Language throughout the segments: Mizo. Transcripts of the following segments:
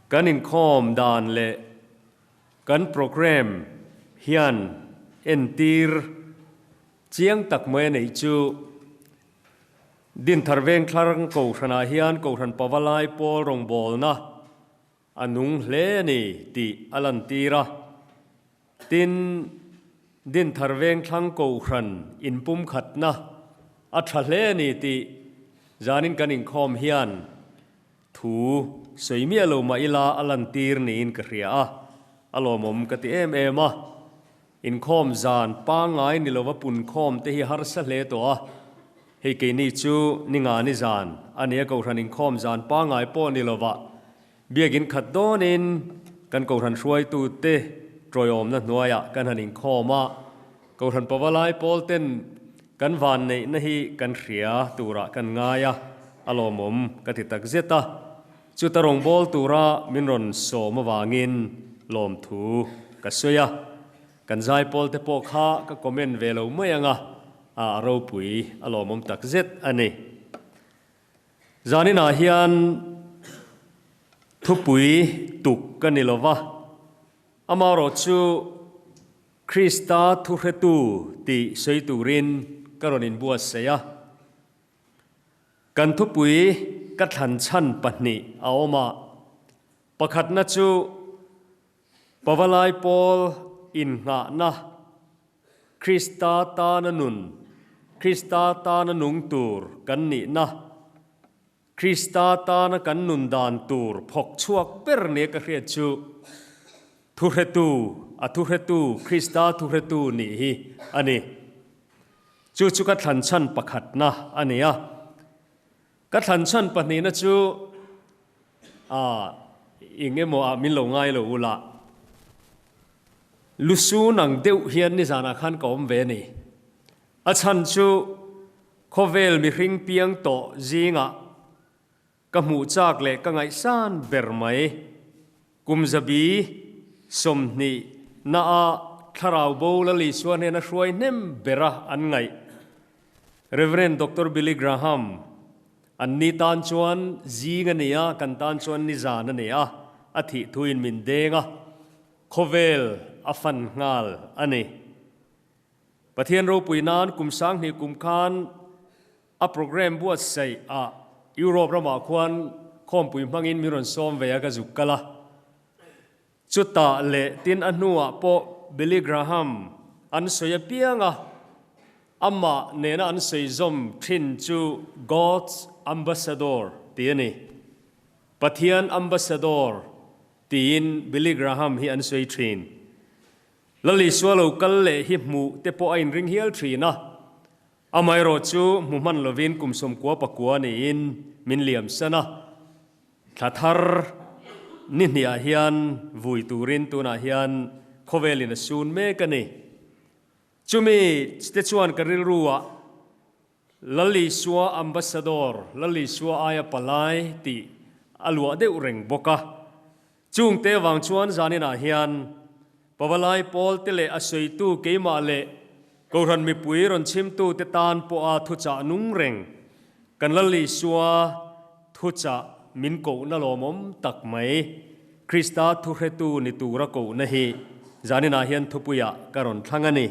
Kan inkhawm dan leh kan programme hian entir chiang tak mai a neih chu Dinthar Vengthlang Kohhranah hian Kohhran Pavalai pawl rawngbawlna a nung hle a ni tih a lantir a. Tin, Dinthar Vengthlang Kohhran inpumkhatna a tha hle a ni tih zanin kan inkhawm hian Thu sawi miah lo mah ila a lantir niin ka hria a, a lawmawm ka ti em em a. Inkhawm zan pangngai ni lova punkhawm te hi harsa hle tawh a, hei keini chu ni nga ni zan a nia Kohhran inkhawm zan pangngai pawh ni lova biakin khat dawnin kan Kohhran hruaitute tawiawmna hnuaiah kan han inkhawm a, Kohhran Pavalai pawl ten kan vanneihna hi kan hria turah kan ngai a, a lawmawm ka ti tak zet a. Chuta rawngbâwl tura min rawn sawm avangin lawmthu ka sawi a. Kan zaipawl te pawh kha ka comment ve lo mai ang a, a ropui a lawmawm tak zet a ni. Zaninah hian thupui tuk ka ni lo va, amaherawhchu, Krista thuhretu tih sawi turin ka rawn inbuatsaih a. Kan thupui ka thlan chhan pahnih a awm a, pakhatna chu Pavalai Pawl innghahna, Krista tana nun, Krista tana nung tur kan nihna, Krista tana kan nun dan tur phawk chhuak ber nia ka hriat chu Thuhretu, a thuhretu, Krista thuhretu nih hi a ni. Chu chu ka thlan chhan pakhatna a ni a. Ka thlan chhan pahnihna chu a eng emaw ah min lo ngai lo ula, lusun ang deuh hian nizanah khan ka awm ve a ni. A chhan chu khawvel mihring piang tawh zingah ka hmuh chak leh ka ngaihsan ber mai. Kum zabi 20 na ah thlarau bo la Lisua hnena hruai hnem bera an ngaih. Rev. Doctor Billy Graham an ni tan chuan zing a ni a, kan tan chuan nizan a ni a, a thih thuin min deng a, khawvel a fan nghal a ni. Pathian ropui nan kum 2000 kum khan a programme buatsaih ah Europe ramah khuan khawmpui hmangin min rawn sawm ve a ka zuk kal a. Chutah leh tin a hnuah pawh Billy Graham an sawi apiang a, amah nena an sawi zawm thin chu God's Ambassador tih a ni. Pathian Ambassador tiin Billy Graham hi an sawi thin. Lal Isua lo kal leh hi hmuh te pawh a inring hial thin a, amaherawh chu hmu hman lovin kum 99 niin min liam san a, thla thar ni hniah hian vui turin tunah hian khawvelin a sun mek a ni. Chumi te chuan ka rilruah Lal Isua Ambassador, Lal Isua aia palai tih a luah deuh reng bawk a. Chungte vang chuan zaninah hian Pavalai pawl te leh a sawitu keimah leh Kohhran mipui rawn chhimtu te tan pawha thuchah nung reng kan Lal Isua thuchah min kohna lawmawm tak mai Krista thuhretu ni tura kohna hi zaninah hian thupuiah ka rawn thlang a ni.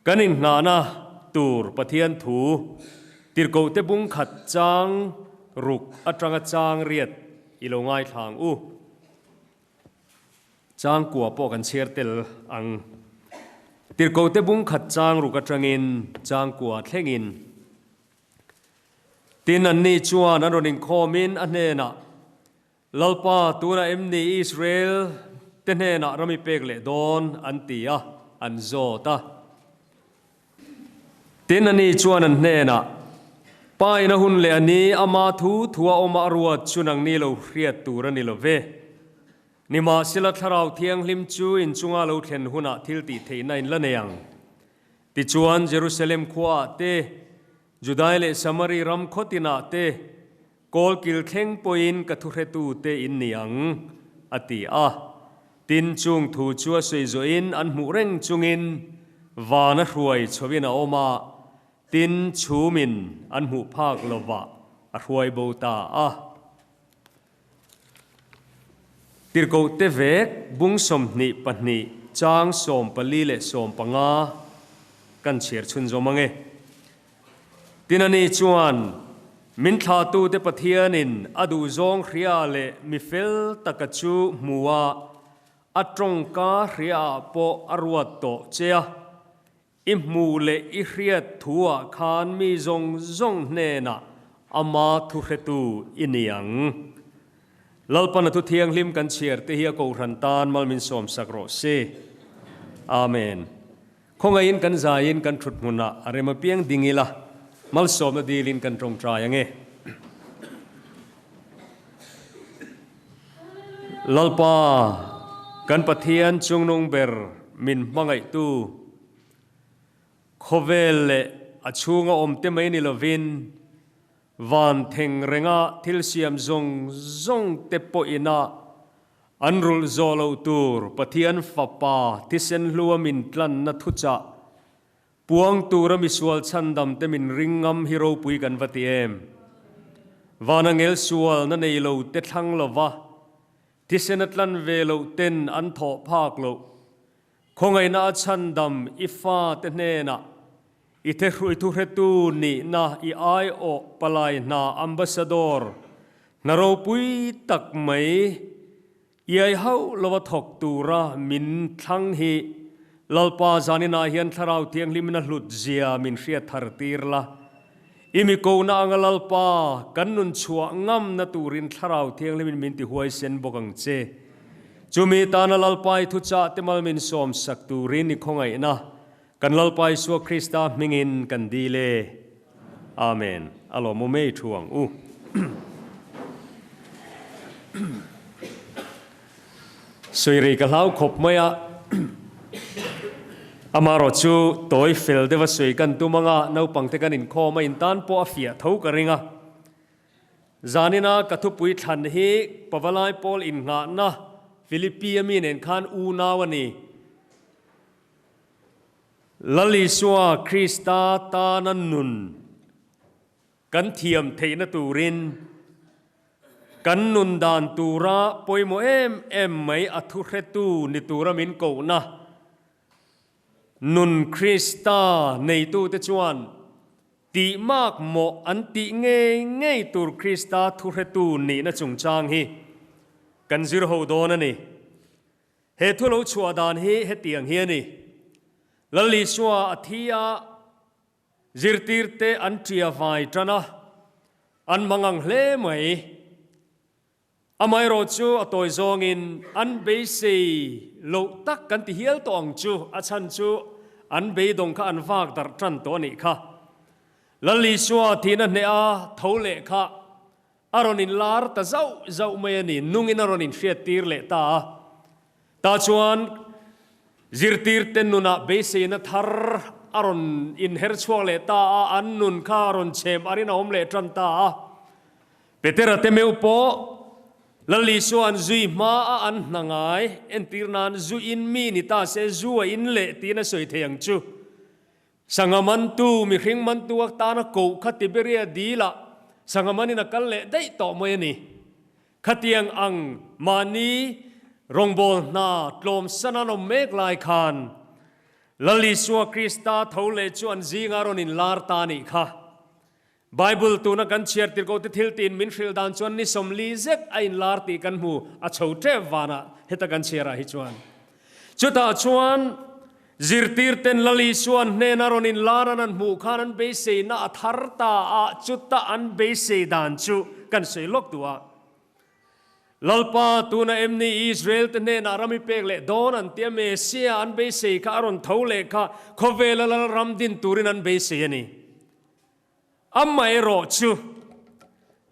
Kan inngahna tur Pathian thu tirhkohte bung khat chang ruk atanga chang riat i lo ngaithla ang u. Chang kua pawh kan chhiar tel ang. Tirhkohte bung khat chang ruk atangin chang kua thlengin. Tin anni chuan an rawn inkhawmin a hnenah, Lalpa, tunah em ni Israel te hnenah ram i pek leh dawn? an ti a, an zawt a. Tin, ani chuan an hnenah, Pa in a hun leh a ni, ama thu thua awma a ruat chu nangni lo hriat tur a ni lo ve. Nimahsela Thlarau Thianghlim chu in chunga lo thlen hunah thil tih theihna in la nei ang. Tichuan, Jerusalem khuaah te, Judai leh Samari ram khaw tinah te, Kawl kil thleng pawhin ka thuhretute in ni ang, a ti a. Tin, chung thu chu a sawi zawhin an hmuh reng chungin van a hruai chhovin a awm a, tin, chhumin an hmuh phak lovah a hruai bo ta a. Tirhkohte vek bung 22 chang 14 leh 15 kan chhiar chhunzawm ang e. Tin ani chuan min thlahtute Pathianin a duhzawng hria leh mi fel taka chu hmu a, a tawngka hriaah pawh a ruat tawh che a. I hmuh leh i hriat thuah khan mi zawng zawng hnenah ama thuhretu i ni ang. Lalpan a thu thianghlim kan chhiar te hi a kohhran tan mal min sawmsak rawh se. Amen. Khawngaihin kan zaiin kan thut hmunah a rem apiang ding ila, malsawmna dilin kan tawngtai ang e. Lalpa, kan Pathian chungnung ber min hmangaihtu, khawvel leh a chhunga awmte mai ni lovin, van theng renga thil siam zawng zawng te pawhina an rulh zawh loh tur Pathian Fapa thisen hlua min tlanna thuchah Puang tura misual chhandam te min ring ngam hi ropui kan va ti em? Vana ngel sual na nei lo te thlang lova, thisen a tlan ve loh ten an thawh phak loh. Khawngaihna a chhandam i fa te hnenah i thehruai thuhretu nihna i aiawh palai hna ambassador hna ropui tak mai Iai hauh lova thawk tura min thlang hi Lalpa zaninah hian Thlarau Thianghlimin a hlut zia min hriat thar tir la. I mi kohna anga Lalpa kan nun chhuah ngamna turin Thlarau Thianghlimin min ti huaisen bawk ang che. Chumi tana Lalpa i thuchah te mal min sawm sak turin i khawngaihna kan Lalpa Isua Krista hmingin kan dil e. Amen. A lawmawm ei thu ang u. Sawi rei ka hlau khawp mai a. Amarawh chu tawi fel deuha sawi kan tum anga naupangte kan inkhawm a intan pawh a fiah tho ka ring a. Zanina ka thupui thlan hi Pavalai Pawl innghahna Philippi a mi nen khan unau a ni. Lal Isua Krista tana nun kan thiam theihna turin kan nun dan tura pawimawh em em mai a thuhretu ni tura min kohna nun Krista neitute chuan tih mak mawh an tih ngei ngei tur Krista thuhretu nihna chungchang hi kan zir ho dawn a ni. He thu lo chhuah dan hi hetiang hi a ni. Lal Isua a thi a, zirtirte an ṭia vai ṭan a, an mangang hle mai. Amaherawh chu a tawi zawngin an beisei loh tak kan ti hial tawh ang chu, a chhan chu an beidawng kha an vak darh ṭan tawh a nih kha. Lal Isua thihna hneh a tho leh kha A rawn inlar ta zauh zauh mai a ni, nungin a rawn inhriattir leh ta a. Tah chuan zirtirte nunah beiseina thar a rawn inher chhuak leh ta a, an nun kha a rawn chhem arin a awm leh tan ta a. Petera te meuh pawh Lal Isua an zui hma a an hna ngai, entir nan zu in mi ni ta se zu a in leh tiin a sawi thei ang chu. Sangha mantu, mihring mantu atana koh kha Tiberia dilah sangha manin a kal leh daih tawh mai a ni. Khatiang ang mahni rawngbâwl hna tlawmsan an awm mek lai khan Lal Isua Krista tho leh chu an zingah rawn inlar ta a nih kha. Bible tuna kan chhiar tir ko te thil tiin min hrilh dan chuan ni 40 zet a inlar tih kan hmu a chho tep vanah heta kan chhiarah hi chuan. Chutah chuan zirtir ten Lal Isuan hnena rawn inlar an an hmuh khan an beiseina a thar ta a, chuta an beisei dan chu kan sawi lawk duh a. Lalpa, tuna em ni Israel te hnenah ram i pek leh dawn an tia Messiah an beisei kha a rawn tho leh kha khawvela Lal ram din turin an beisei a ni. Amaherawh chu,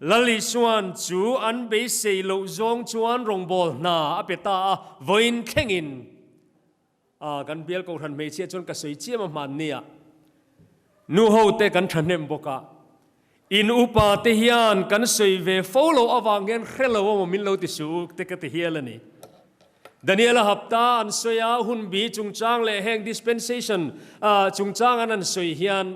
Lal Isuan chu an beisei loh zawng chuan rawngbâwl hna a pe ta a, vawiin thlengin a kan bial kohhran hmeichhia chuan ka sawi chiam a hmannia nu hote kan thahnem bawk a, in upa te hian kan sawi ve fo loh avang hian hre lo amaw min lo ti suh u te ka ti hial a ni. Daniela hapta an sawi a, hunbi chungchang leh heng dispensation chungchang an an sawi hian.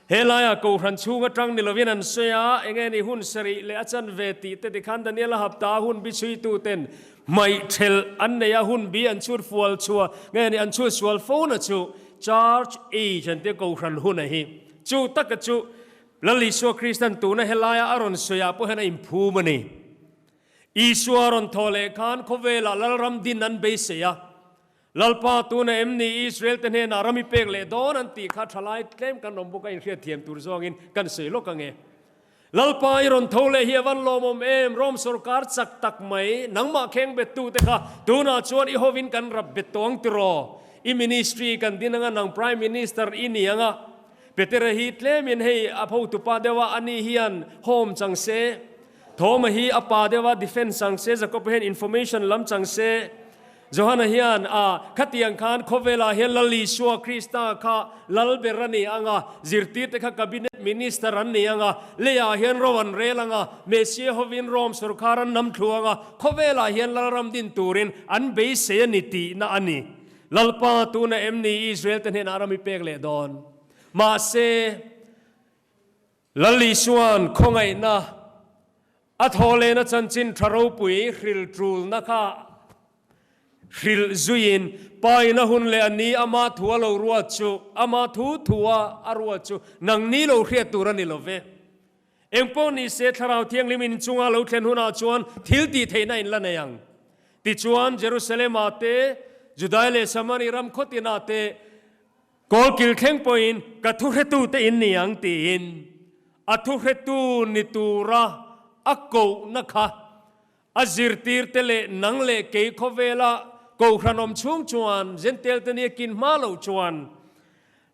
He laiah Kohhran chhung atang ni lovin an sawi a, eng nge ni hun sarih leh a chanve tih te tikhan Daniela hapta hun bi chhuituten hmaih thelh an nei a, hun bi an chhut fual chhuah nge ni an chhut sual fo na chu Church Age an tia Kohhran hun a hi. Chu taka chu Lal Isua Kristan tuna helaia a rawn sawiah pawh hian a inphum a ni. Isua rawn thawh leh khan khawvelah Lalram din an beisei a, Lalpa tuna em ni Israel te hnenah ram i pek leh dawn an tih kha thalai tlem kan awm bawk a inhriatthiam tur zawngin kan sawi lawk ange. Lalpa i rawn tho leh hi a van lawmawm em, Rome sorkar chak tak mai nangmah kheng bettu te kha tunah chuan i hovin kan rap bet tawh ang tiraw? I ministry kan din anga nang Prime Minister i ni anga Petera hi tlemin hei a photupa deuh a ani hian home chang se, Thoma hi a pa deuh a defense chang se, Jakob hian information lam chang se, Johana hian a khatiang khan khawvelah hian Lal Isua Krista kha lal ber a ni ang a, zirtirte kha cabinet minister an ni ang a, leiah hian ro an rel ang a, Messiah hovin Rome sorkar an nam thlu ang a, khawvelah hian Lalram din turin an beisei a ni tihna a ni. Lalpa tuna em ni Israel te hnenah ram i pek leh dawn? Mahse, Lal Isua'n khawngaihna a thaw lehna chanchin tha ropui hril tulna kha hrilh zuiin paina hun leh a ni ama thu a lo ruat chu, ama thu thua a ruat chu nangni lo hriat tur a ni lo ve. Engpawh ni se Thlarau Thianghlim in chunga lo thlen hunah chuan thil tih theihna in la nei ang. Tichuan, Jerusalem-ah te, Judai leh Samari ram khaw tinah te, Kawlkil thleng pawhin ka thuhretute in ni ang tiin a thuhretu ni tura a kohna kha a zirtirte leh nang leh kei khawvela kohhran awm chhung chuan Jentail-te nia kin hma loh chuan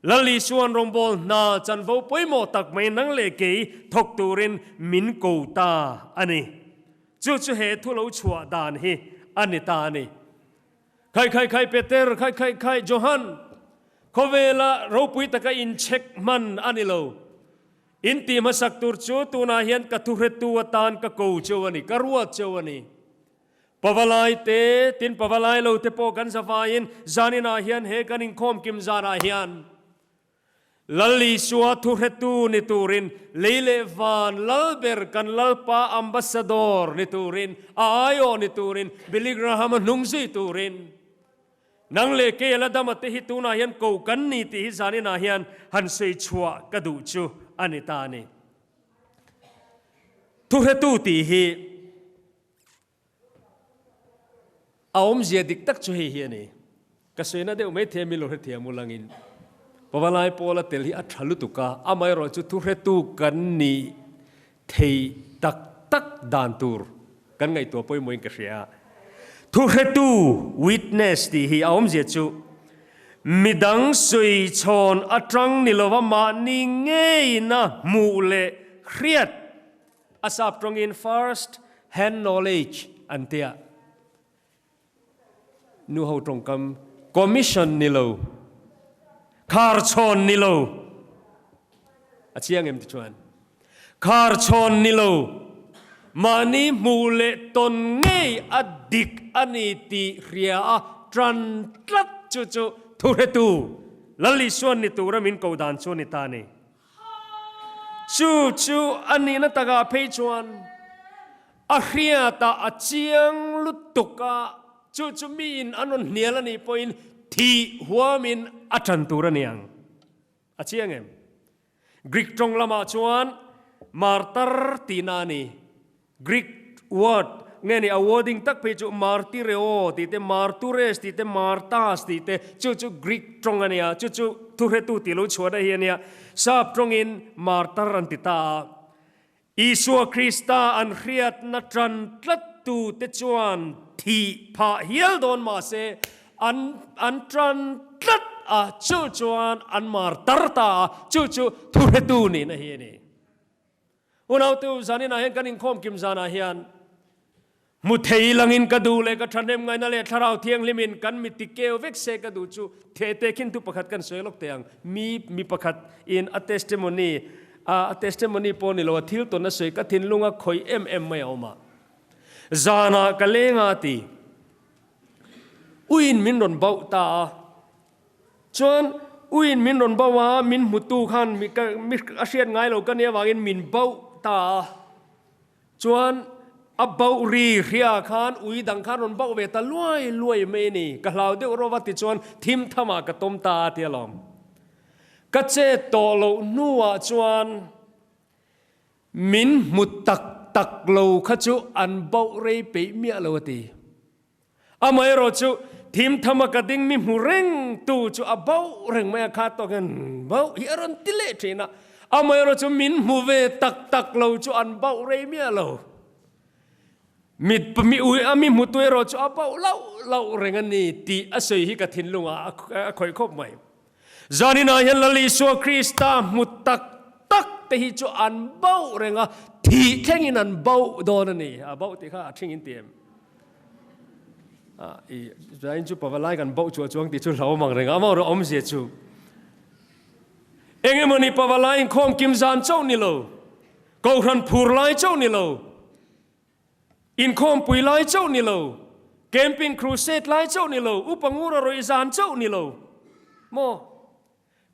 Lal Isuan rawngbâwl hna chanvo pawimawh tak mai nang leh kei thawk turin min ko ta a ni. Chu chu he thu lo chhuah dan hi a ni ta a ni. Khai khai khai Peter, khai khai khai Johan, khawvela ropui taka inchhek hman a ni lo. In tih hmasak tur chu tunah hian ka thuhretu atan ka ko cheu a ni, ka ruat cheu a ni. Pavalai te, tin pavalai lo te pawh kan zavaiin zaninah hian he kan inkhawm kim zanah hian Lal Isua thuhretu ni turin lei leh van lal ber kan Lalpa ambassador ni turin, a aiawh ni turin, Billy Graham-a hnung zui turin nang leh kei a la dama te hi tunah hian ko kan ni tih hi zaninah hian han sawi chhuah ka duh chu a ni ta a ni. Thuhretu tih hi. A awmzia dik tak chu hei hi a ni. Ka sawi deuh mai thei a, min lo hrethiam u langin Pavalai Pawla tel hi a tha lutuk a, amaherawh chu thuhretu kan nih thei tak tak dan tur kan ngaihtuah pawimawhin ka hria. Thuhretu, witness, tih hi a awmzia chu midang sawi chhawn atang ni lova mahni ngeina hmuh leh hriat A sap tawngin first hand knowledge an tia. Nu ho tawngkam commission ni lo, kharchhawn ni lo, a chiang em ti chuan kharchhawn ni lo, mahni hmuh leh tawn ngei a dik a ni tih hria a tan tlat chu chu thuhretu Lal Isuan ni tura min ko dan chu a ni ta a ni. Chu chu a nihna takah phei chuan a hriatah a chiang lutuk a, chu chu miin an rawn hnial a nih pawhin thih huamin a ṭan tur a ni ang. A chiang em? Greek ṭawng lamah chuan martar tihna a ni. Greek word nge ni a wording tak phei chu martyreo tih te, martures tih te, martas tih te, chu chu Greek tawng a nia, chu chu thuhretu tih lo chhuahna hi a nia. Sap tawngin martar an ti ta a. Isua Krista an hriatna tan tlat tu te chuan thih phah hial dawn mahse an an tan tlat a, chu chuan an martar ta a, chu chu thuhretu nihna hi a ni. Unautu, zaninah hian kan inkhawm kim zanah hian hmu thei langin ka duh leh ka thahnem ngaihna leh Thlarau Thianghlimin kan mi ti keu vek se ka duh chu the te khin thu pakhat kan sawi lawk teh ang. Mi mi pakhat in a testimony a testimony pawh ni lo a thil tawn a sawi ka thinlunga khawih em em mai a awm a. Zanah ka leng a ti. Uiin min rawn bauh ta a. Chuan Uiin min rawn bauh a, min hmutu khan mi a hriat ngai lo ka nih avangin min bauh ta a. Chuan a bauh ri hria khan ui dang khan rawn bauh ve ta luai luai mai a ni. Ka hlau deuh rawh va tichuan thim thamah ka tawm ta a tia lawm. Ka chet tawh loh hnuah chuan min hmu tak tak lo kha chu an bauh rei peih miah lo a ti. Amaherawh chu thim thama ka ding mi hmu reng tu chu a bauh reng mai a, kha tawk hian bauh hi a rawn ti leh thin a. Amaherawh chu min hmu ve tak tak lo chu an bauh rei miah lo. Mit mi ui a mi hmutu erawh chu a bauh lauh lauh reng a ni tih a sawi hi ka thinlungah a khawih khawp mai. Zaninah hian Lal Isua Krista hmu tak tak te hi chu an bauh reng a, thih thlengin an bauh dawn a ni. A bauh tih kha a thing in ti em? I zain chu pavalai kan bauh chuah chuang tih chu hlauhawm ang reng a, amaherawh awmzia chu eng emawni pavalai inkhawm kim zan chauh ni lo, kohhran phur lai chauh ni lo, Inkhawmpui lai chauh ni lo, camping crusade lai chauh ni lo, upa ngur a rawih zan chauh ni lo maw?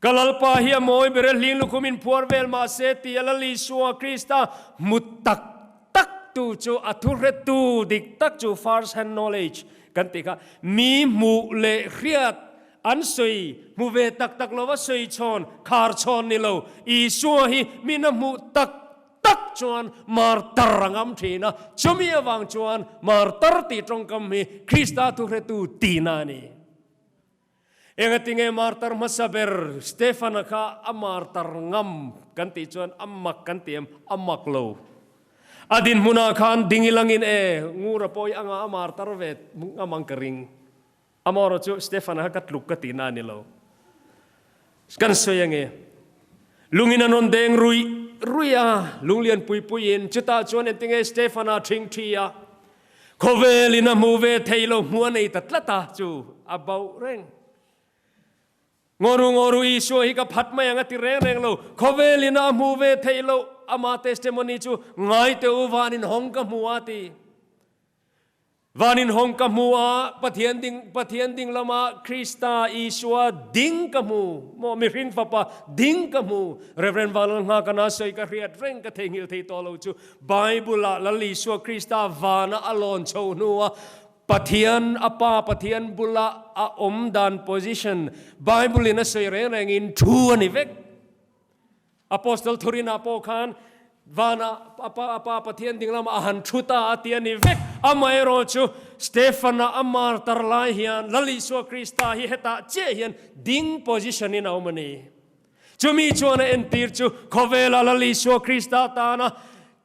Ka Lalpa hi a mawi ber e, hling lukhum in phuar vel mah se ti a Lal Isua Krista hmu tak tak tu chu a thuhretu dik tak chu first hand knowledge kan tih kha mi hmuh leh hriat an sawi hmu ve tak tak lova sawi chhawn khar chhawn ni lo Isua hi min a hmuh tak tak chuan martar a ngam thin a, chumi avang chuan martar tih tawngkam hi Krista thuhretu tihna a ni. Engatinge martar hmasa ber Stefana kha a martar ngam kan tih chuan a mak kan ti em? A mak lo. A dinhmunah khan ding ilangin e, ngura pawh hi anga a martar ve ngam ang ka ring. Amaherawh chu Stefana kha ka tluk ka tihna a ni lo. Kan sawi ange. Lungin an rawn deng ruih ruih a, lunglian pui puiin chutah chuan engtinge Stefana ṭhing ṭhi a, khawvelin a hmu ve thei lo hmu a nei ta tlat a, chu a bauh reng. Ngawru ngawru Isua hi ka phat mai ang a ti reng reng lo, khawvelin a hmu ve thei lo, ama testimony chu ngai teh u vanin hawng ka hmu a ti. Vanin hawng ka hmu a, Pathian ding, Pathian ding lama Krista Isua ding ka hmu. Maw mihring fapa ding ka hmu. Reverend Vanlal Nghakana sawi ka hriat reng ka theihnghilh thei tawh lo chu Bible ah Lal Isua Krista vana a lawn chho hnu a Pathian a Pa Pathian bula a awm dan position Bible in a sawi reng reng in thu a ni vek. Apostle Thurinah pawh khan vanah a Pa a Pa Pathian ding lamah a han thu ta a ti a ni vek. Amaherawh chu Stefan-a a martar lai hian Lal Isua Krista hi hetah chiah hian ding position in a awm a ni. Chumi chuan a entir chu khawvela Lal Isua Krista tana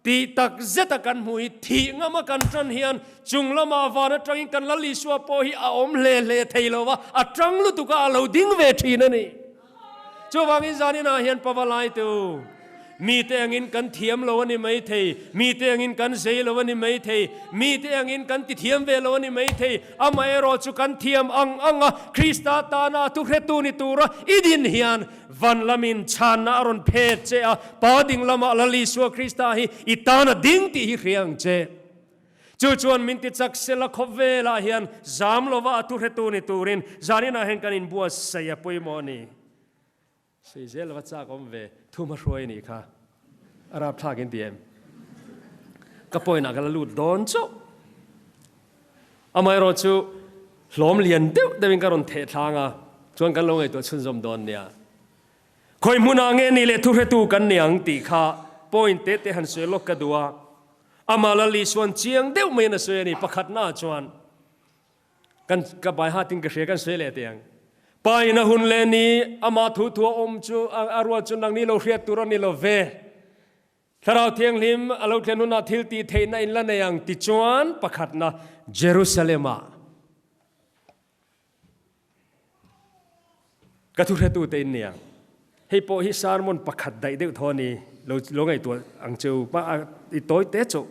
tih tak zeta kan hmuh hi thih ngama kan tan hian chung lamah van atangin kan Lal Isua pawh hi a awm hle hle thei lo va, a tang lutuk a, a lo ding ve thin a ni. Chuvangin zaninah hian Pavalaitu, mite angin kan thiam lo a ni mai thei, mite angin kan zei lo a ni mai thei, mite angin kan ti thiam ve lo a ni mai thei, amaherawh chu kan thiam ang ang a, Krista tana thuhretu ni tura i din hian van lamin chhanna a rawn phet che a, Pa ding lamah Lal Isua Krista hi i tana ding tih hi hria ang che. Chu chuan min ti chak sela khawvelah hian zam lova a thuhretu ni turin zaninah hian kan inbuatsaih a pawimawh a ni. Sawi zel lova chak awm ve thu hmahruai a nih kha. A rapthlak in ti em? Ka point-ah ka la lut dawn chauh. Amaherawh chu hlawm lian deuh deuhin ka rawn theh thlang a, chuan kan lo ngaihtuah chhunzawm dawn nia. Khawi hmunah nge ni leh thuhretu kan ni ang tih kha point te te han sawi lawk ka duh a. Amah Lal Isuan chiang deuh maiin a sawi a ni. Pakhatnaah chuan kan ka bai hatin ka hria kan sawi leh teh ang. Pa in a hun leh ni amah thu thu a awm chu a ruat chu nangni lo hriat tur a ni lo ve. Thlarau Thianghlim a lo thlen hunah thil tih theihna in la nei ang ti chuan pakhatna Jerusalem-ah Ka thuhretute in nia. Hei pawh hi sermon pakhat daih deuh thaw a ni. Lo lo ngaihtuah ang che u. I tawi te chauh.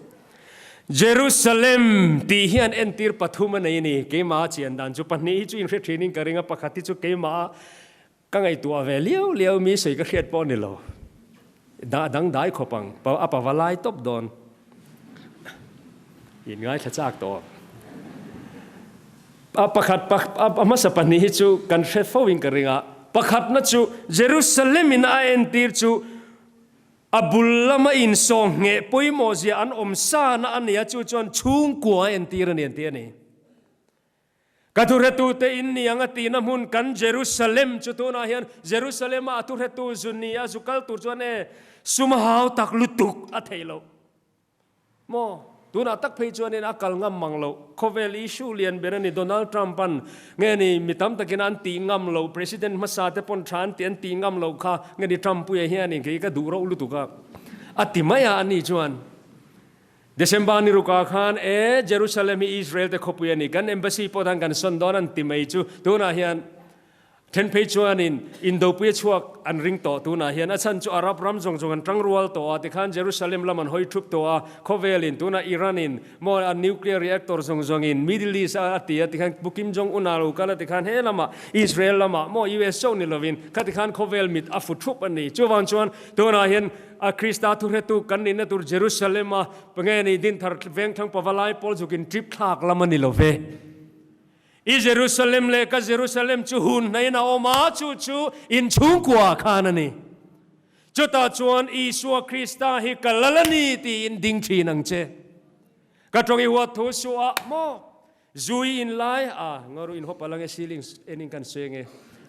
Jerusalem tih hian entir pathum a nei a ni. Keimah a chian dan chu pahnih hi chu inhre thinin ka ring a, pakhat hi chu keimah ka ngaihtuah ve liau liau mi sawi ka hriat pawh a ni lo. Dah dangdai khawp ang. A pava lai tawp dawn. In ngaithla chak tawh. A pakhat a hmasa pahnih hi chu kan hre fo in ka ring a. Pakhatna chu Jerusalem in a entir chu a bul lama insawng ngheh pawimawh zia an awm sana a ni a, chu chuan chhungkua a entir a ni an ti a ni. Ka thuhretute in ni ang a tihna hmun kan Jerusalem chu tunah hian Jerusalem-a a thuhretu zu ni a zu kal tur chuan e sum hau tak lutuk a theih loh maw? Tunah tak phei chuanin a kal ngam mang loh. Khawvel issue lian ber a ni Donald Trump-a'n nge ni mi tam takin an tih ngam loh President hmasa te pawn tha an tih an tih ngam loh kha nge ni Trump-puia hianin kei ka duh rauh lutuk a a ti mai a ani chuan. December ni rukah khan e Jerusalem hi Israel te khawpui a ni, kan embassy pawh tan kan sawn dawn an ti mai chu tunah hian then phei chuanin indopui a chhuak an ring tawh tunah hian a chhan chu Arab ram zawng zawng an tang rual tawh a tikhan Jerusalem lam an hawi thup tawh a khawvelin tunah Iran in maw an nuclear reactor zawng zawngin Middle East a a ti a tikhan Pu Kim Jong Un a lo kal a tikhan he lamah Israel lamah maw US chauh ni lovin khatikhan khawvel mit a fu thup a ni chuvang chuan tunah hian A Krista thuhretu kan nihna tur Jerusalem-a nge ni Dinthar Vengthlang Pavalai pawl zukin trip thlak lam a ni lo ve. I Jerusalem leh ka Jerusalem chu hun hnaiin a awm a, chu chu inchhungkua khan a ni. Chutah chuan Isua Krista hi ka lal a ni tiin ding thin ang che. Ka tawng i huat thu suh a maw? Zui in lai a ngaru in hawp alang e ceiling en in kan sawi ange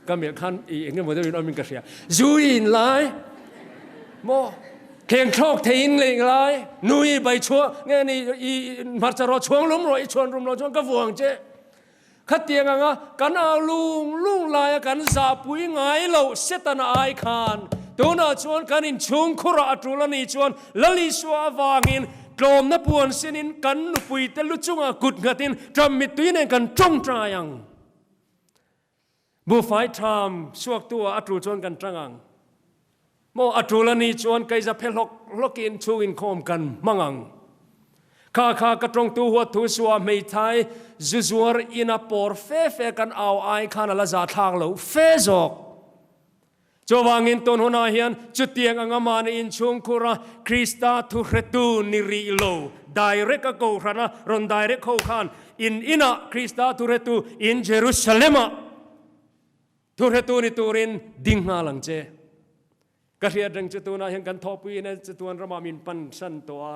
ka melh khan i eng emaw deuh in awm in ka hria zui in lai maw kheng thlawk thei in leh lai nui bai chhuah nge ni i hmarcha rawh chhuang lum rawh i chhuan rum lo chuan ka vuang che khatiang anga kan au lung lung laia kan zahpui ngai loh Setana ai khan tunah chuan kan inchhung khurah a tul a nih chuan Lal Isua avangin Tlawmna puan sinin kan nupuite lu chungah kut nghatin ṭam mittui nen kan ṭawngṭai ang. Buhfai ṭham suaktu ah a ṭul chuan kan ṭang ang. Maw a ṭul a nih chuan keiza phe hlawk hlawkin chhung inkhawm kan hmang ang. Kha kha ka ṭawngtu huat thu suah hmeithai zu zuar ina pawr fe fe kan au ai khan a la zahthlak loh fe zawk. Chuvangin tun hunah hian chutiang anga mahni inchhungkhura Krista thuhretu ni rih lo direct a kohhrana rawn direct ho khan in inah Krista thuhretu in Jerusalem-ah thuhretu ni turin ding nghal ang che. Ka hriat reng chu tunah hian kan thawhpuiin a chatuan ramah min pan san tawh a,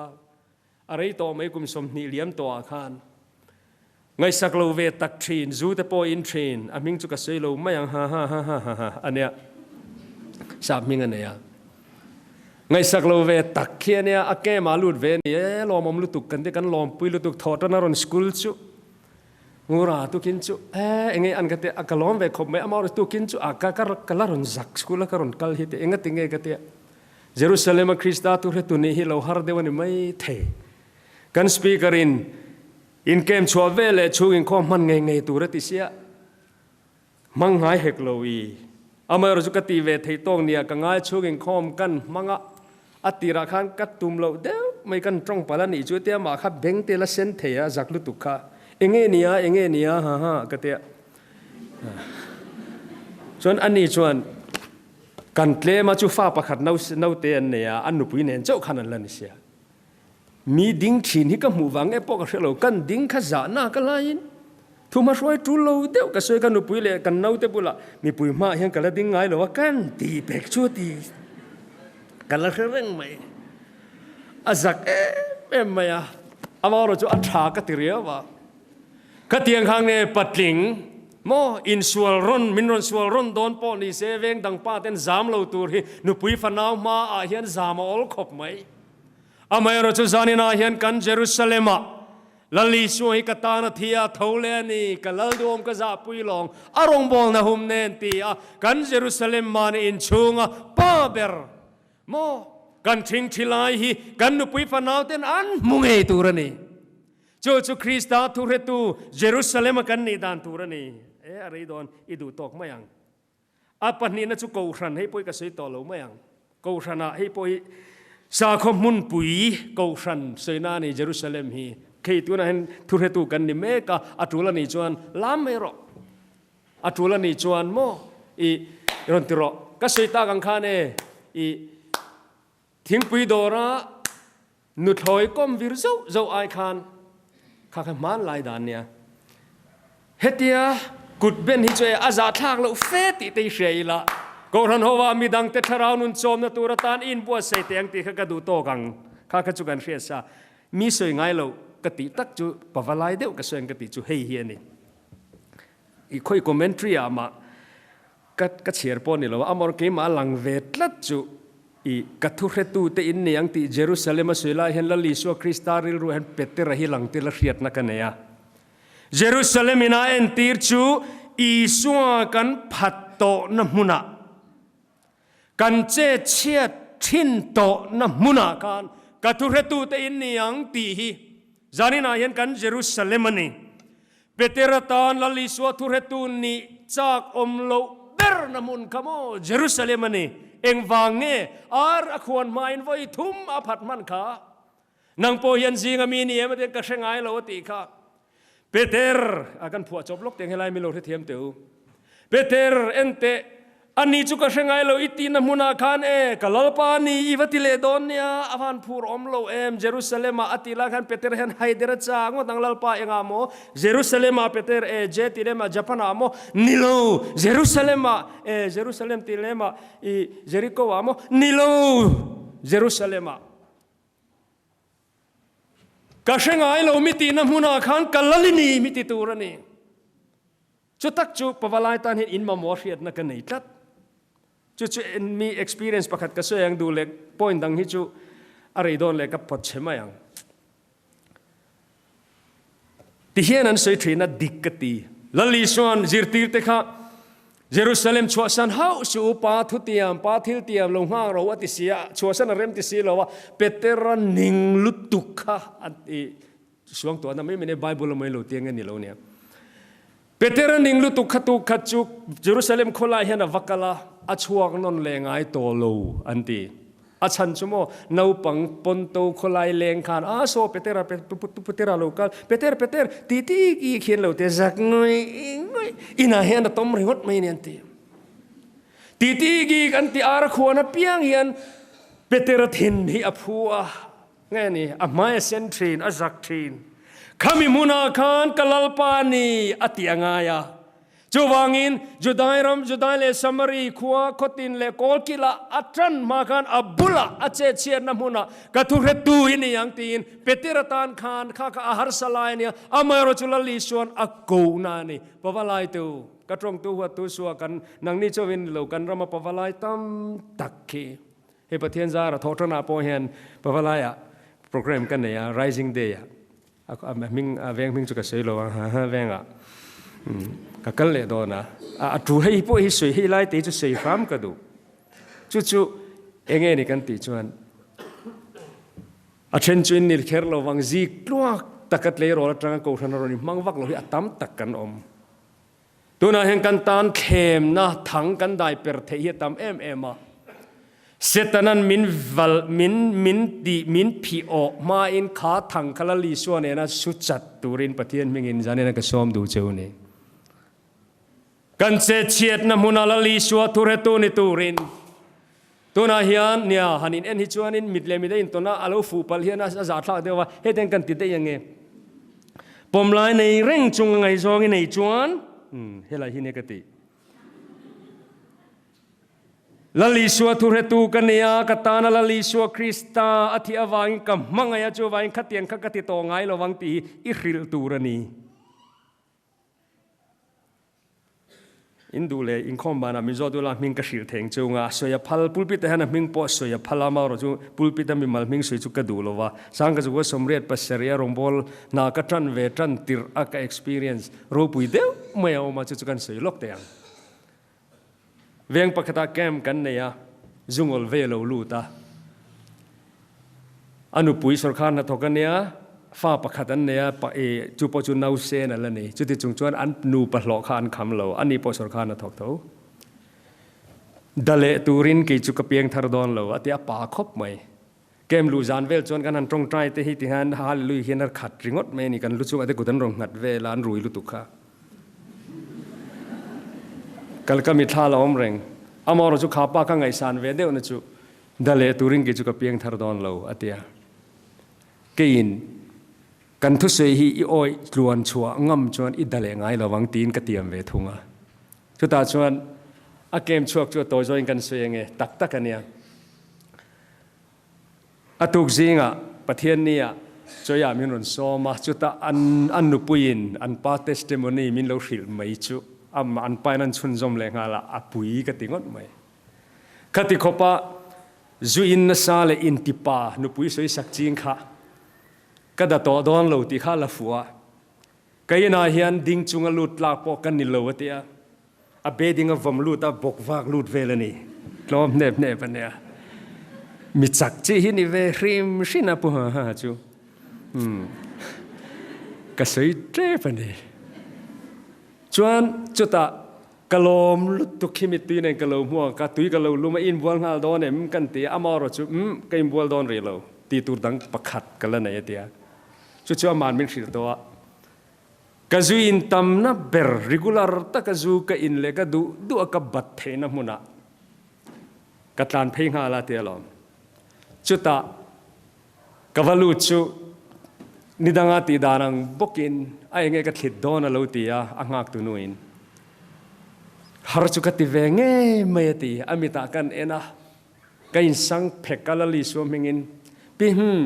A rei tawh mai kum 20 liam tawhah khan ngaihsak lo ve tak thin, zu te pawh in thin, a hming chu ka sawi lo mai ang ha ha ha ha ha ha a nia, sap hming a nei a. Ngaihsak lo ve tak khi a nia, a kema lut ve a ni e, lawmawm lutuk kan ti, kan lawmpui lutuk thawh tan a rawn school chu Ngura tukin chu e enge an ka ti a, ka lawm ve khawp mai, amaherawhchu tukin chu a ka ka la rawn zak school a ka rawn kal hi ti engati nge ka tia. Jerusalem-a Krista thuhretu nih hi lo har deuh a ni mai thei. Kan Speaker-in inkem chhuah ve leh chhung inkhawm hman ngei ngei tur a ti sia. Hmang ngai hek lo i. Amaherawh chu ka ti ve thei tawk nia ka ngai chhung inkhawm kan hmang a, a tirah khan ka tum loh deuh mai kan tawng palh a nih chu tia mah kha beng te la sen thei a zak lutuk kha. Enge nia, enge nia ha ha ka tia. Chuan ani chuan Kan tlem a chu fa pakhat naute an nei a, an nupui nen chauh khan an la ni sia. Mi ding thin hi ka hmuh vang nge pawh ka hre lo, kan ding kha zahna ka laiin thuma hruai tul lo deuh ka sawi ka nupui leh kan naute bulah mipui hmaah hian ka la ding ngai lo a, kan ti pek chu a ti ka la hre reng mai. A zak em em mai a, amaherawhchu a tha ka ti riau a. Ka tiang kha nge patling maw insual rawn min rawn sual rawn dawn pawh ni se veng dang pa ten zam lo tur hi nupui fanau hma ah hian zam a awl khawp mai. Amaherawh chu zanin ah hian kan Jerusalem ah Lal Isua hi ka tan a thi a tho leh a ni ka lal duhawm ka zahpui lawng a rawngbawlna hum nen ti a kan Jerusalem mahni inchhunga pa ber maw kan thingthi lai hi kan nupui fanau ten an hmu ngei tur a ni. Chu chu Krista thuhretu Jerusalem-a kan nih dan tur a ni. E, a rei dawn, i duh tawk mai ang. A pahnihna chu Kohhran, hei pawh hi ka sawi tawh lo mai ang. Kohhranah hei pawh hi sakhaw hmunpui Kohhran sawina a ni Jerusalem hi. Khei tunah hian thuhretu kan ni mek a, a tul a nih chuan lam mai rawh. A tul a nih chuan maw i rawn ti rawh. Ka sawi tak ang khan e, i Thingpui dawra nuthlawi kawm vir zauh zauh ai khan kha kha hmanlai dan nia. Hetia Kut ben hi chu e a zahthlak loh fe tih te i hria ila, Kohhran hova midangte thlarau nun chawmna tur atan i inbuatsaih teh ang tih kha ka duh tawk ang. Kha kha chu kan hriat sa. Mi sawi ngai lo ka tih tak chu pavalai deuh ka sawi ang ka tih chu hei hi a ni. I khawi commentary ah mah ka ka chhiar pawh ni lo a, amawr keimah a lang ve tlat chu i ka thuhretu te in nei ang tih Jerusalem a sawi lai hian Lal Isua Krista rilru hian Petera hi lang tel a hriatna ka nei a. Jerusalem in a entir chu Isua kan phat tawhna hmunah, kan che chhiat thin tawhna hmunah khan ka thuhretu te in ni ang tih hi zaninah hian kan Jerusalem a ni. Petera tan Lal Isua thuhretu nih chak awm loh berna hmun kha maw Jerusalem a ni. Engvang nge ar a khuan hmain vawi thum a phat hman kha? Nang pawh hian zinga mi ni em atiin ka hre ngai lo a tih kha. Peter, a kan phuah chawp lawk teng helai min lo hrethiam teh u. Peter, enteh, ani chu ka hre ngai lo i tihna hmunah khan e, ka Lalpa ni i va ti leh dawn nia, a van phur awm lo em, Jerusalem-ah a tih lai khan Peter hian haider a chak ngawt ang Lalpa engah maw, Jerusalem-ah Peter e, Je ti lemah Japan-ah maw, ni lo, Jerusalem-ah e, Jerusalem ti lemah i Jericho-ah maw, ni lo, Jerusalem-ah. Ka hre ngai lo mi tihna hmunah khan ka lal i ni mi ti tur a ni. Chu tak chu pavalai tan hian in mamawh hriatna ka nei tlat. Chu chu mi experience pakhat ka sawi ang duh leh point dang hi chu a rei dawn leh ka phawt chhe mai ang. Ti hian an sawi thin a, dik ka ti. Lal Isua'n zirtirte kha Jerusalem chhuahsan hauh suh u, Pa thutiam, Pa thiltiam lo nghak ro a ti si a, chhuahsan a rem ti si lo a, Petera ning lutuk kha a ti suangtuahna mai mai Bible a mai lo tiang a ni lo nia. Petera ning lutuk kha tuk khat chu Jerusalem khawlai hian a va kal a, a chhuak nawn leh ngai tawh lo an ti. A chhan chu maw naupang Ponto khawlai leng khan a saw Petera Petera lo kal Peter Peter ti ti ki khian lo te zak ngawih ngawih inah hian a tawm ringawt mai a ni an ti. Ti ti ki kan ti ar khuan apiang hian Petera thin hi a phu a nge ni a hmai a sen thin a zak thin. Khami hmunah khan ka Lalpa ni a ti a ngai a. Chuvangin, Judai ram, Judai leh Samari khua, khawtin leh kawlkilah a tan hma khan a bulah a chetchhiatna hmunah ka thuhretu hi ni ang tiin Petera tan khan kha kha a harsa lai a nia, amaherawhchu Lal Isua'n a kohna a ni. Pavalaitu, ka tawngtu huattu sua kan nangni chauhin ni lo, kan rama pavalai tam tak khi hei Pathian zara thawhtanah pawh hian pavalaiah program ka nei a, Rising Day-ah. A hming a veng hming chu ka sawi lo a ha vengah ka kal leh dawn a a tu hei pawh hi sawi hei lai te chu sawi hram ka duh chu chu enge ni kan tih chuan a then chu in nil kher lo wang zik tluak taka tleirawl atanga kohhran a rawn in hmang vak lo hi a tam tak kan awm Tunah hian kan tan thlemna thang kan dai per theih hi a tam em em a. Setanan min val min min tih min phih awh hmain kha thang kha Lal Isua nena su chat turin Pathian hmingin zanina ka sawm duh che u ni. Kan chetchhiatna hmuna Lal Isua thuhretu ni turin tunah hian nia han in en hi chuanin mit leh mit a intawn a, a lo fuh palh hian a zahthlak deuh a, hetiang kan ti daih ange. Pawmlai nei reng chung a ngaihzawng i nei chuan helai hi nia ka tih. Lal Isua thuhretu ka nei a, ka tana Lal Isua Krista a thih avangin ka hmangaih a, chuvangin khatiang kha ka ti tawh ngai lo vang tih hi i hrilh tur a ni. In duh leh inkhawm banah Mizo Dula hming ka hrilh theng chung a, sawi a phal, pulpit ah hian a hming pawh sawi a phal a, amaherawh chu pulpit a mimal hming sawi chu ka duh lo va, Sangkazukua sawmriat pasarih a rawngbâwl hna ka ṭan ve ṭan tirh a ka experience ropui deuh mai a awm a, chu chu kan sawi lawk teh ang. Veng pakhatah camp kan nei a, zungawl ve lo lut a. A nupui sawrkar hnathawk a nia, fa pakhat an nei a, pa e, chu pawh chu nausen a la ni. Chuti chung chuan an nupa hlawh kha an kham lo, ani pawh sawrkar hnathawk tho. Da leh turin kei chu ka piang thar dawn lo, a ti a pa khawp mai. Kem luh zan vel chuan kan han tawngtai te hi ti hian Hallelujah hian a khat ringawt mai a ni, kan lu chungah te kut an rawn nghat vel a, an rui lutuk kha. Kal ka mithla la awm reng. Amaherawh chu kha pa ka ngaihsan ve deuhna chu da leh turin kei chu ka piang thar dawn lo a ti a. Keiin. Kan thusawi hi i awih tluan chhuah ngam chuan i da leh ngai lo vang tiin ka tiam ve thung a. Chutah chuan a kem chhuak chu a tawi zawin kan sawi ange, tak tak a nia. A tuk zingah Pathianni-ah Chawia min rawn sawm a, chutah an an nupuiin an pa testimony min lo hrilh mai chu amah an pain an chhunzawm leh nghal a, a pui ka ti ngawt mai. Khati khawpa zu in nasa leh intipa nupui sawi sak ching kha ka da tawh dawn lo tih kha a la fuh a, ka inah hian ding chunga lut tlak pawh ka ni lo a ti a, a bedding a vawm lut a, bawk vak lut vel a ni, tlawm hnep hnep a nia. Mi chak chi hi ni ve hrim hrin a pu ha ha chu. Umm ka sawi tep a ni. Chuan chutah Ka lawm lutuk khi mittui nen ka lo hmu a, ka tui ka lo lum a, i inbual nghal dawn em? Kan ti a, amaherawh chu umm ka inbual dawn rih lo tih tur dang pakhat ka la nei a ti a. Chu chu aman min hrilh tawh a, ka zu in tamna ber regular taka zu ka in leh ka duh duh a ka bat theihna hmunah ka tlan phei nghal a ti alawm. Chutah Ka va lut chu nidanga tih dan ang bawkin a enge ka thlit dawn a lo ti a, a nghak tu nuin har chu ka ti ve ngei mai a ti. A mitah kan en a, ka insang phek a la Lisua hmingin pi hmm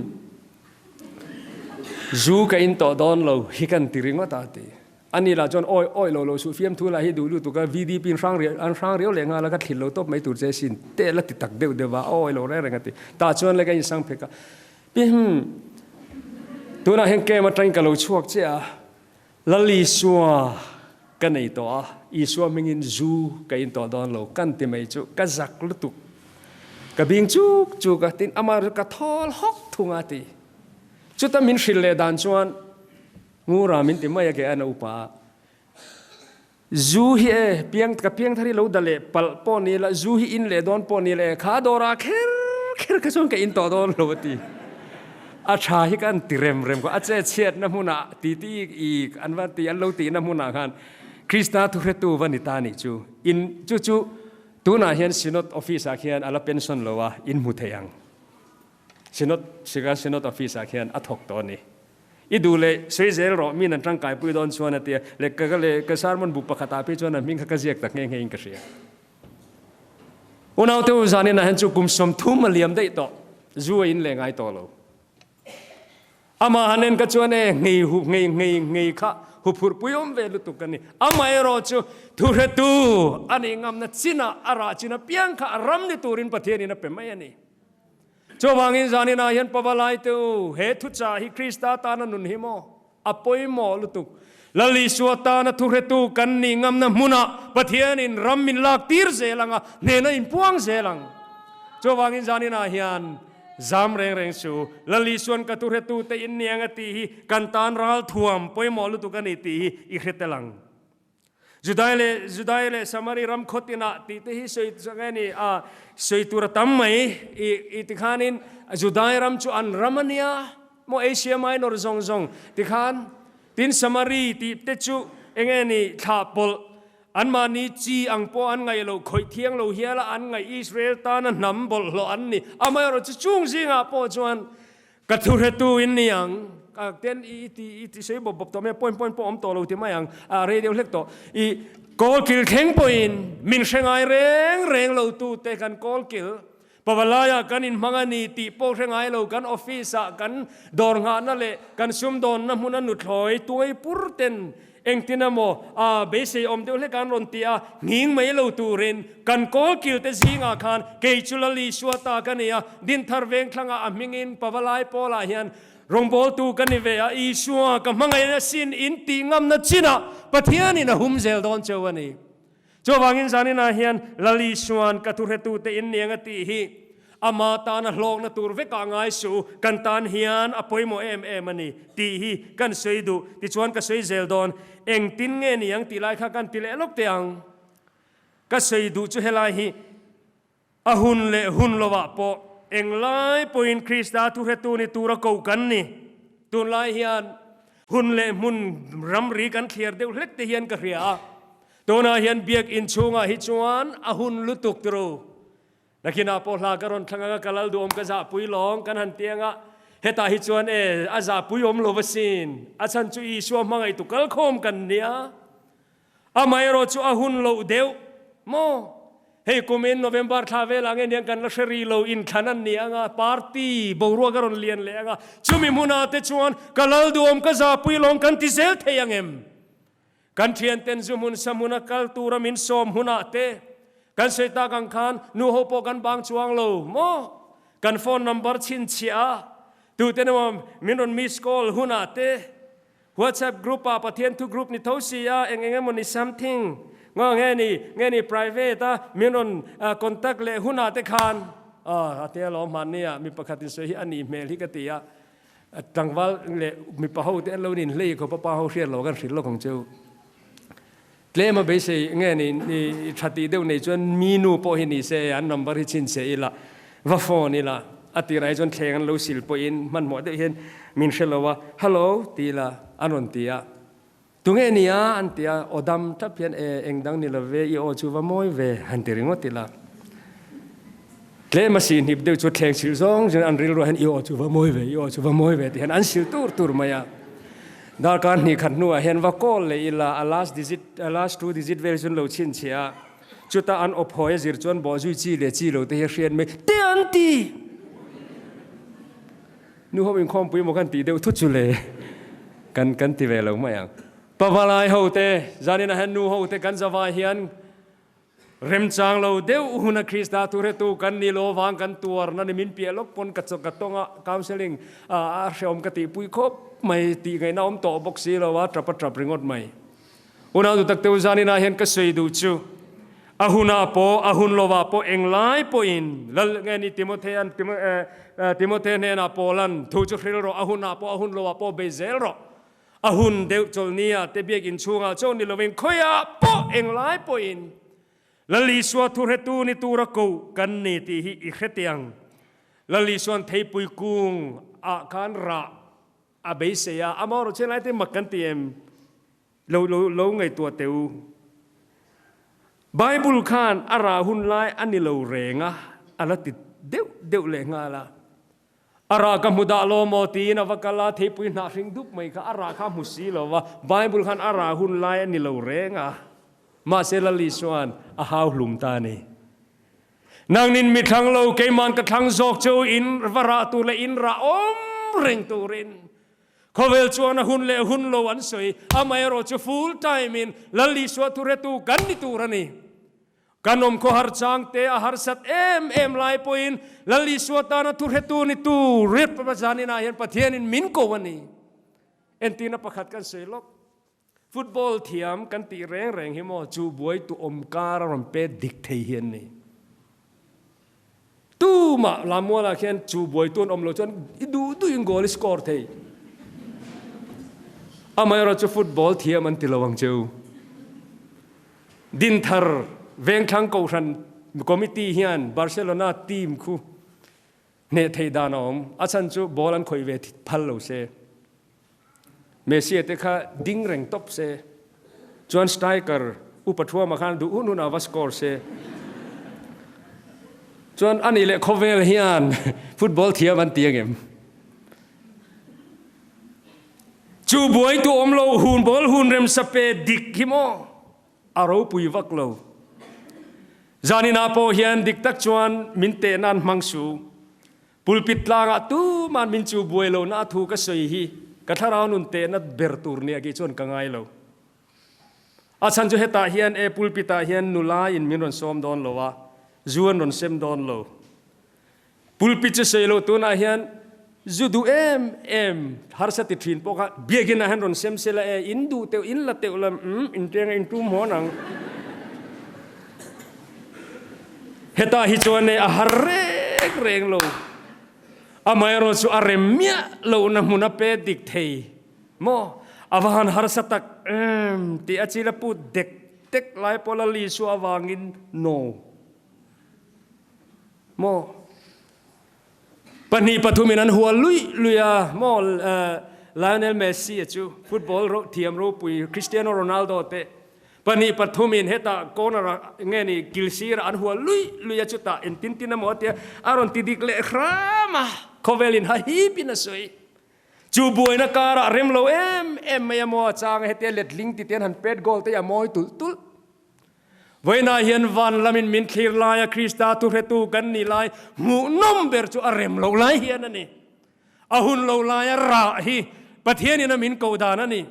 zu ka in tawh dawn lo hi kan ti ringawt a a ti. Ani lah chuan awi awi lo lo suh fiamthu lah hi duh lutuk a, VDP in hrang riau an hrang riau leh nghal a, ka thlit lo tawp mai tur che sin te la ti tak deuh deuh a, awi lo reng reng a ti. Tah chuan le ka insang phek a, Pi hmm, tunah hian kem atangin ka lo chhuak che a, Lal Isua ka nei tawh a, Isua hmingin zu ka in tawh dawn lo kan ti mai chu ka zak lutuk. Ka bing chuk chuk a, tin amah chu ka thawl hawk thung a ti. Chuta min hrilh leh dan chuan Ngura min ti mai a ke a na upa a. Zu hi e, piang ka piang thar hi lo da leh palh pawh ni la, zu hi in leh dawn pawh ni la e, kha dawrah kher kher kha chuan ka in tawh dawn lo a ti. A tha hi ka an ti rem rem kha, a che chhiatna hmunah ti ti i an va ti an lo tihna hmunah khan Krista thuhretu va ni ta nih chu. In chu chu tunah hian Synod office ah khian a la pension lo a, in hmu thei ang. Synod Siga Synod office ah khian a thawk tawh a ni. I duh leh sawi zel rawh, min an tangkaipui dawn chuan a ti a, leh ka leh ka sermon bu pakhat ah phei chuan a hming kha ka ziak tak nghe nghe in ka hria. Unaute u zanin ah hian chu kum 30 a liam daih tawh, zu a in leh ngai tawh lo. Amah han en ka chuan e nghei hu nghei nghei nghei kha huphurhpui awm ve lutuk a ni. Amaherawh chu thuhretu a nih ngamna chinah a rah chin apiang kha a ram ni turin Pathianin a pe mai a ni. Chuvangin zaninah hian Pavalai te u, he thuchah hi Krista tana nun hi maw? A pawimawh lutuk. Lal Isua tana thuhretu kan nih ngamna hmunah Pathianin ram min lak tir zel ang a, hnena inpuang zel ang. Chuvangin zaninah hian zam reng reng su, Lal Isuan ka thuhretu te in niang a tih hi kan tan ralthuam pawimawh lutuk a ni tih hi i hre tel ang. Judai leh Judai leh Samari ram khaw tinah tih te hi sawi nge ni a, sawi tur a tam mai i i tikhanin Judai ram chu an ram a nia maw Asia Minor zawng zawng tikhan tin Samari tih te chu enge ni thlah pawlh anmahni chi ang pawh an ngaih loh khawih thiang lo hiala an ngaih Israel tana hnam bawlhhlawh an ni amaherawh chu chung zingah pawh chuan Ka thuhretu in ni ang. Ka ten i ti i ti sawi bawp bawp tawh mai a, point point pawh awm tawh lo ti mai ang, a rei deuh hlek tawh. I kawlkil thleng pawhin min hre ngai reng reng lo tu te kan kawlkil pavalaiah kan inhmang a ni tih pawh hre ngai lo, kan office ah kan dawr nghahna leh kan sumdawnna hmuna nuthlawi tuai pur ten Engtin emaw a beisei awm deuh hlek an rawn ti a, nghing mai lo turin kan kawlkil te zingah khan kei chu Lal Isua ta ka ni a, Dinthar Vengthlangah a hmingin Pavalai Pawlah hian rawngbawltu ka ni ve a, Isua ka hmangaih asin in tih ngamna chinah Pathianin a hum zel dawn cheu a ni. Chuvangin zaninah hian Lal Isua'n ka thuhretute in niang a tih hi ama tana hlawkna tur vekah ngai suh, kan tan hian a pawimawh em em a ni tih hi kan sawi duh. Tichuan ka sawi zel dawn, engtin nge niang tih lai kha kan ti leh lawk teh ang. Ka sawi duh chu helai hi A hun leh hun lovah pawh englai pawhin Krista thuhretu ni tura ko kan ni. Tunlai hian hun leh hmun ramri kan thliar deuh hlek te hian ka hria a. Tunah hian biakinn chhungah hi chuan a hun lutuk turu. Nakinah pawh hla ka rawn thlang anga ka lal duhawm ka zahpui lawng kan han ti anga. Hetah hi chuan e, a zahpui awm lo asin. A chhan chu Isua hmangaihtu kalkhawm kan nia. Amaherawh chu a hun loh deuh maw? Hei kumin November thla velah nge niang kan la hre rih lo, inthlan an ni ang a, party boruak a rawn lian leh ang a, chumi hmunah te chuan ka lal duhawm ka zahpui lawng kan ti zel thei ang em? Kan thianten zu hmun sa hmuna kal tura min sawm hunah te kan sawi tak ang khan nu ho pawh kan bang chuang lo maw? Kan phone number chhinchhiah a, tute emaw min rawn miss call hunah te WhatsApp group ah Pathian thu group ni tho si a, eng eng emaw ni something nga nge ni, nge ni private a min rawn contact leh hunah te khan a tia lawm hmanni ah mi pakhat in sawi hi a nih hmel hi ka ti a, tlangval leh mipa ho te an lo nin hlei khawp a pa ho hriat lo kan hrilh lawk ang cheu. Tlem a beisei nge ni ni tha tih deuh nei chuan mi nu pawh hi ni se an number hi chhinchhe ila va phone ila a tirah hi chuan thleng an lo sil pawhin hmanhmawh deuh hian min hre lo a hello ti ila an rawn ti a tunge ni a an ti a aw dam tap hian e eng dang ni lo ve i aw chu va mawi ve han ti ringawt ila tlem a sih hnip deuh chu thleng silh zawng zawng an rilruah hian i aw chu va mawi ve i aw chu va mawi ve ti hian an sil tur tur mai a. Darkar hnih khat hnuah hian va call leh ila a last digit a last two digit vel chu an lo chhinchhiah a, chutah an awp hawi a zir chuan bawhzui chi leh chi lo te hi a hriat mai te an ti! Nu ho inkhawmpui maw kan tih deuh thut chu le kan kan ti ve lo mai ang. Pavalai ho te zaninah hian nu ho te kan zavai hian Remchang lo deuh huna Krista thuhretu kan ni lo avang kan tuarna ni min piah lawk pawn ka ka tawng a, counselling a hrehawm ka tihpui khawp mai tih ngaihna awm tawh bawk si lo a, tap a tap ringawt mai. Unau duh tak teu zaninah hian ka sawi duh chu a hunah pawh a hun lovah pawh englai pawhin Lal nge ni Timothean Timothe hnenah Paulan thu chu hril rawh a hunah pawh a hun lovah pawh bei zel rawh. A hun deuh chawlhnia te biakinn chhungah chaw ni lovin khawiah pawh englai pawhin Lal Isua thuhretu ni tura ko kan ni tih hi i hre teh ang. Lal Isua'n theipui kung ah khan rah a beisei a, amaherawh chu helai te mak kan ti em? Lo lo lo ngaihtuah teh u. Bible khan a rah hun lai a ni lo reng a, a la ti deuh deuh leh nghal a. A rah ka hmu dah lo maw tiin a va kal a, theipui hnah hring dup mai kha a rah kha a hmu si lo va, Bible khan a rah hun lai a ni lo reng a, mahse Lal Isua'n a hau hlum ta a ni. Nangnin mi thlang lo, keima'n ka thlang zawk che u, in va rah tur leh in rah awm reng turin. Khawvel chuan a hun leh hun lo an sawi, amaherawh chu full time in Lal Isua thuretu kan ni tur a ni. Kan awm khaw har chang te a harsat em em lai pawhin Lal Isua tana thuhretu ni tu Riat Pabazan inah hian Pathianin min ko a ni. Entirna pakhat kan sawi lawk. Football thiam kan tih reng reng hi maw chu buai tu awm kar a rawn pet dik thei hi an ni. Tumah Lamualah khian chu buai tu an awm lo chuan i duh duhin goal i score thei. Amaherawh chu football thiam an ti lo ang cheu. Dinthar Vengthlang Kohhran Committee hian Barcelona team khu hneh theih dan a awm. A chhan chu ball an khawih ve phal lo se. Messi te kha ding reng tawp se. Chuan striker upa thuama khan duh hun hunah va score se. Chuan ani leh khawvel hian football thiam an ti angem? Chu buai tu awm lo hun ball hun remsa pe dik hi maw a ropui vak lo. Zaninah pawh hian dik tak chuan min teh nan hmang su. Pulpit tlangah tuman min chu buai lo na thu ka sawi hi ka thlarau nun tehna ber tur nia kei chuan ka ngai lo. A chhan chu hetah hian e pulpit ah hian nula in min rawn sawm dawn lo a, zu an rawn sem dawn lo. Pulpit chu sawi lo tunah hian zu duh em em harsa ti thin pawh kha biakin ah hian rawn sem sela e in duh teuh in la teuh lam umm in teng a in tum hawn ang. Hetah hi chuan e a har reng reng lo. Amaherawh chu a rem miah lohna hmun a pe dik thei maw? A va han harsa tak em tih a chil a put dek dek lai pawh la Lisua avangin no. Maw? Pahnih pathumin an hual luih luih a, maw Lionel Messi a chu football thiam ropui Cristiano Ronaldo te. Pahnih pathumin hetah corner ah nge ni kil sirah an hual luih luih a chutah engtin tin emaw a tia a rawn ti dik leh hram a, khawvelin hahipin a sawi. Chu buaina karah rem lo em em mai emaw a chang a hetia letling ti te an han pet goal te hi a mawi tulh tulh. Vawiinah hian van lamin min thlir laia Krista thuhretu kan nih lai hmuhnawm ber chu a rem loh lai hian a ni. A hun lo laia rah hi Pathianin a min koh dan a ni.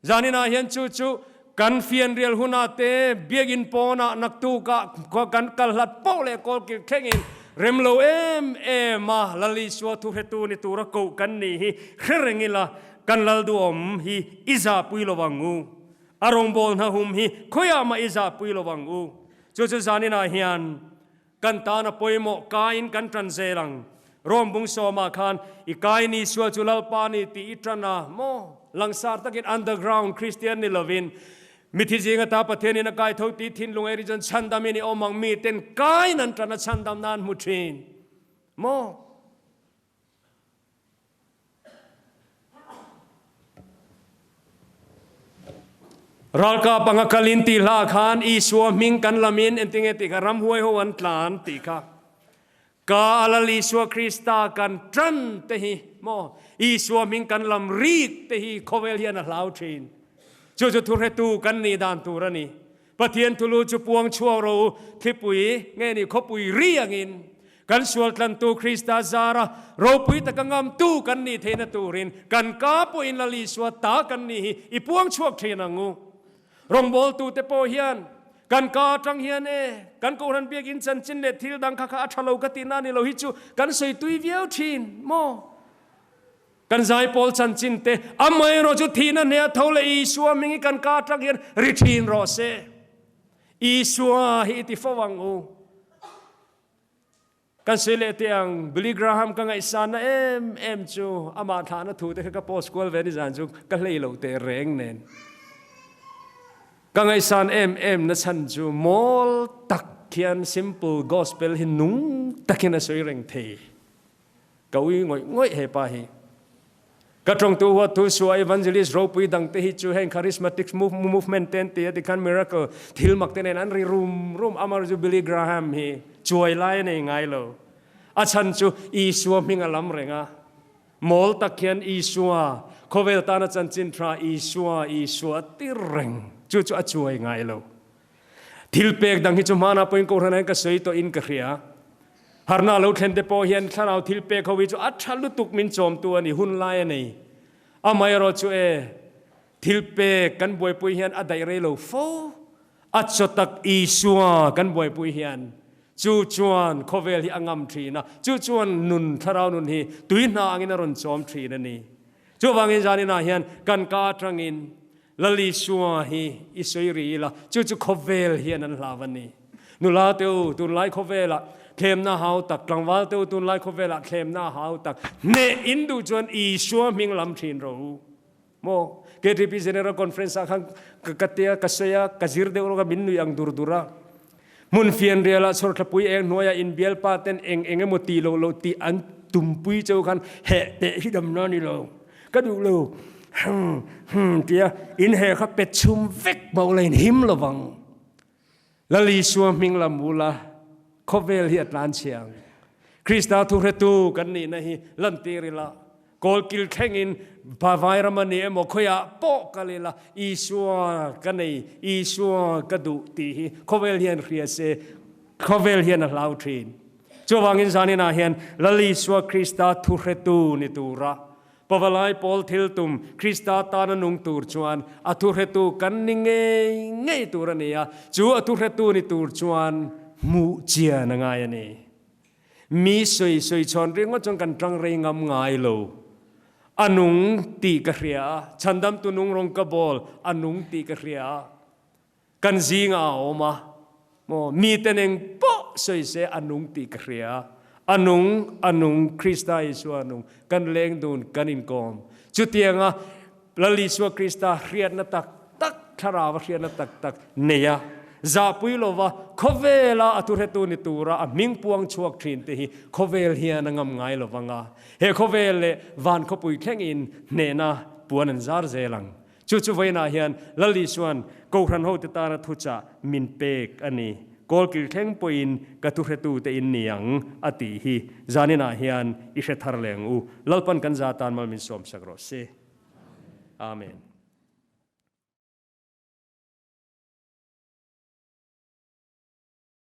Zaninah hian chu chu kan fianrial hunah te biakinn pawnah naktukah kan kal hlat poh leh kawlkir thlengin rem lo em em a Lal Isua thuhretu ni tura koh kan nih hi hre reng ila kan Lal duhawm hi i zahpui lo ang u. A rawngbâwl hnahum hi khawiah mah i zahpui lo ang u. Chu chu zaninah hian Kan tan a pawimawh kaiin kan ṭan zel ang. Rome bung sawmah khan i kai ni sual chu Lalpa ni tih i ṭan a maw? Langsar takin underground Kristian ni lovin mithi zinga ta Pathianin a kai tho tih thinlung ei ri chuan chhandamin i awm ang miten kaiin an ṭan a chhandam nan hmu ṭhin maw? Ralkap anga kalin tih hla khan Isua hming kan lamin engtinge tih kha ramhuai ho an tlan tih kha ka a Lal Isua Krista kan tan te hi maw Isua hming kan lam rik te hi khawvel hian a hlau thin. Chu chu thuhretu kan nih dan tur a ni. Pathian thulu chu puang chhuak rawh u, thlipui nge ni khawpui ri angin kan sual tlantu Krista zara ropui taka ngamtu kan nih theihna turin kan ka pawhin Lal Isua ta kan nih hi i puang chhuak thin ang u. Rawngbawltute pawh hian kan ka atang hian e, kan Kohhran biakin chanchin leh thil dang kha kha a tha lo ka tihna ni lo hi chu kan sawi tui viau thin maw? Kan zaipawl chanchin te, amaherawh chu thihna hneha tho leh Isua hming hi kan ka atang hian ri thin rawh se. Isua hi i ti fo ang u. Kan sawi leh teh ang, Billy Graham ka ngaihsanna em em chu amah thlahna thu te kha ka post kual ve nizan chu ka hlei lo teh reng nen. Ka ngaihsan em em na chhan chu mawl tak hian simple gospel hi nung takin a sawi reng thei. Ka ui ngawih ngawih he pa hi. Ka tawngtu huat thu suah evangelist ropui dang te hi chu heng charismatic movement te an ti a tikhan miracle thil mak te nen an ri rum rum amar chu Billy Graham hi chuai lai a nei ngai lo. A chhan chu Isua hming a lam reng a. Mawl tak hian Isua, khawvel tana chanchin tha Isua, Isua a ti reng. Chu chu a chuai ngai lo. Thil pek dang hi chu hmanah pawhin Kohhran ah hian ka sawi tawh in ka hria. Harna lo thlen te pawh hian thlarau thil pek ho hi chu a tha lutuk min chawmtu a ni, hun lai a nei. Amaherawh chu e, thil pek kan buaipui hian a daih rei lo fo. A chaw tak Isua kan buaipui hian chu chuan khawvel hi a ngam thin a, chu chuan nun thlarau nun hi tui hna angin a rawn chawm thin a ni. Chuvangin zaninah hian kan ka atangin Lal Isua hi i sawi ri ila, chu chu khawvel hian an hlau a ni. Nula te u, tunlai khawvelah thlemna hau tak, tlangval te u, tunlai khawvelah thlemna hau tak, hneh in duh chuan Isua hming lam thin rawh u. Maw? KTP General Conference ah khan ka tia, ka sawi a, ka zir deuh rawk a, min nuih ang dur dur a. Hmun fianrialah chhawrthlapui eng hnuaiah inbialpa ten eng eng emaw tih loh loh tih an tumpui cheu khan heh teh hi damna a ni lo. Ka duh lo hmm hmm tia in heh kha pet chhum vek bawk la in him lo vang. Lal Isua hming lam ula khawvel hi a tlan chhe ang. Krista thuhretu kan nihna hi lantir ila. Kawlkil thlengin Bavai ram a ni emaw khawiah pawh kal ila Isua ka nei, Isua ka duh tih hi khawvel hian hria se, khawvel hian a hlau thin. Chuvangin zaninah hian Lal Isua Krista thuhretu ni tura Pavalai pawl thil tum Krista tana nung tur chuan a thuhretu kan ni ngei ngei tur a ni a, chu a thuhretu ni tur chuan hmuh chian a ngai a ni. Mi sawi sawi chhawn ringawt chuan kan tang rei ngam ngai lo. A nung tih ka hria a, chhandamtu nung rawng ka bawl, a nung tih ka hria a. Kan zingah a awm a, maw miten eng pawh sawi se a nung tih ka hria a. A nung, a nung, Krista Isua a nung, kan leng dun, kan inkawm. Chutianga Lal Isua Krista hriatna tak tak, thlarau a hriatna tak tak nei a, zahpui lova khawvela a thuhretu ni tura a hming puang chhuak thin te hi khawvel hian a ngam ngai lovang a, he khawvel leh van khawpui thlengin hnehna puan an zar zel ang. Chu chu vawiinah hian Lal Isua'n Kohhran hote tana thuchah min pek a ni. Kawlkil thleng pawhin ka thuhretute in ni ang a tih hi zaninah hian i hre thar leh ang u. Lalpan kan za tan mal min sawmsak rawh se. Amen.